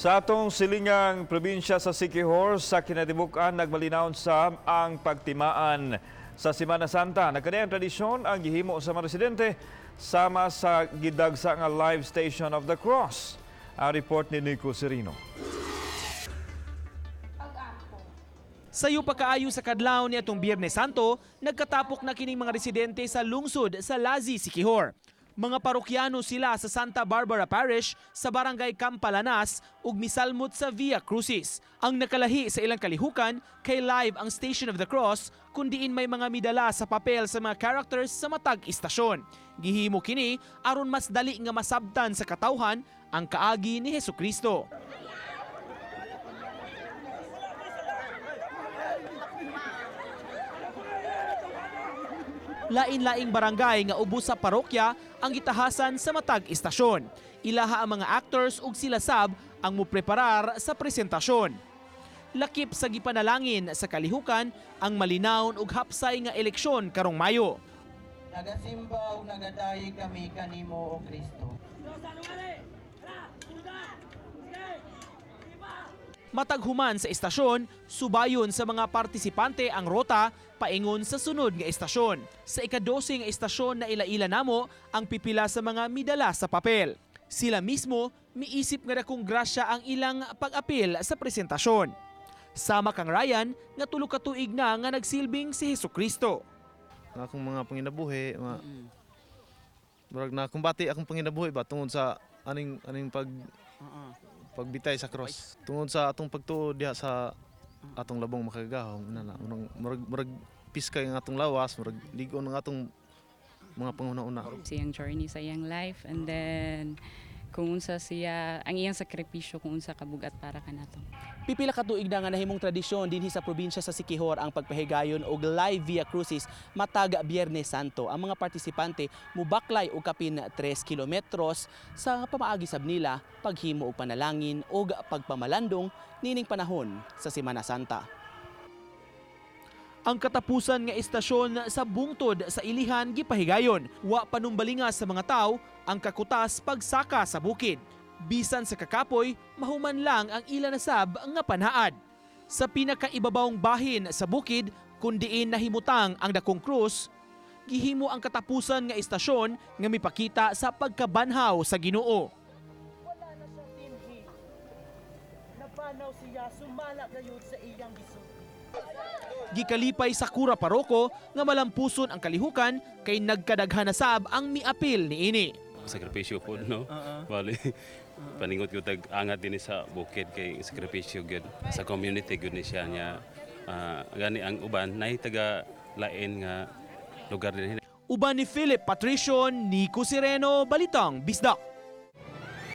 Sa atong silingang probinsya sa Siquijor, sa kinatibuk-an, nagmalinawon sa ang pagtimaan sa Semana Santa. Nagkadayang tradisyon ang gihimo sa mga residente sama sa gidagsa nga live Station of the Cross. Ang report ni Nico Serino. Sayo pa kaayo sa kadlaw ni atong Biyernes Santo, nagkatapok na kining mga residente sa lungsod sa Lazi, Siquijor. Mga parokyano sila sa Santa Barbara Parish sa Barangay Campalanas ug misalmot sa Via Crucis. Ang nakalahi sa ilang kalihukan kay live ang Station of the Cross, kun diin may mga midala sa papel sa mga characters sa matag istasyon. Gihimo kini aron mas dali nga masabtan sa katawhan ang kaagi ni Hesukristo. Lain-laing barangay nga ubos sa parokya ang gitahasan sa matag istasyon. Ilaha ang mga actors ug sila sab ang mupreparar sa presentasyon. Lakip sa gipanalangin sa kalihukan ang malinawon ug hapsay nga eleksyon karong Mayo. Nagasimba ug nagadayi kami kanimo, O Kristo. Matag human sa istasyon, subayon sa mga partisipante ang rota paingon sa sunod nga istasyon. Sa ikadose nga istasyon na ila-ila namo ang pipila sa mga midala sa papel. Sila mismo miisip nga dakong grasya ang ilang pag-apil sa presentasyon. Sama kang Ryan nga tulo ka tuig na nga nagsilbing si Hesukristo. Ang akong mga panginabuhi, mga murag na kumbati akong panginabuhi ba tungod sa aning aning pagbitay sa cross. Tungod sa atong pagtuo diha sa atong labong makagagahom, na na murag murag, murag piskay ang atong lawas, murag lig-on ang atong mga panghuna-una. Siyang journey sa iyang life and then kung unsa siya ang iyang sakripisyo, kung unsa kabugat para kanato. Pipila ka tuig na nga nahimong tradisyon dinhi sa probinsya sa Siquijor ang pagpahigayon og live Via Crucis matag Biyernes Santo. Ang mga partisipante mubaklay og kapin 3 kilometros sa pamaagi sab nila paghimo og panalangin og pagpamalandong nining panahon sa Semana Santa. Ang katapusan nga istasyon sa bungtod sa Ilihan gipahigayon. Wa panumbalinga sa mga tao ang kakutas pagsaka sa bukid. Bisan sa kakapoy, mahuman lang ang ila nasab nga panaad. Sa pinakaibabawng bahin sa bukid, kun diin nahimutang ang dakong krus, gihimo ang katapusan nga istasyon nga mipakita sa pagkabanhaw sa Ginoo. Wala na siya dinhi. Napanaw siya, sumala gayud sa iyang gisulti. Gikalipay sa kura paroko nga malampuson ang kalihukan kay nagkadaghan na sab ang miapil niini. Sakripisyo po, no? Bali, paningot ko tag angat din sa bukid kay sakripisyo gyud sa community gyud ni siya niya. Gani ang uban nay taga lain nga lugar din. Uban ni Philip Patricio, Nico Sireno, Balitang Bisdak.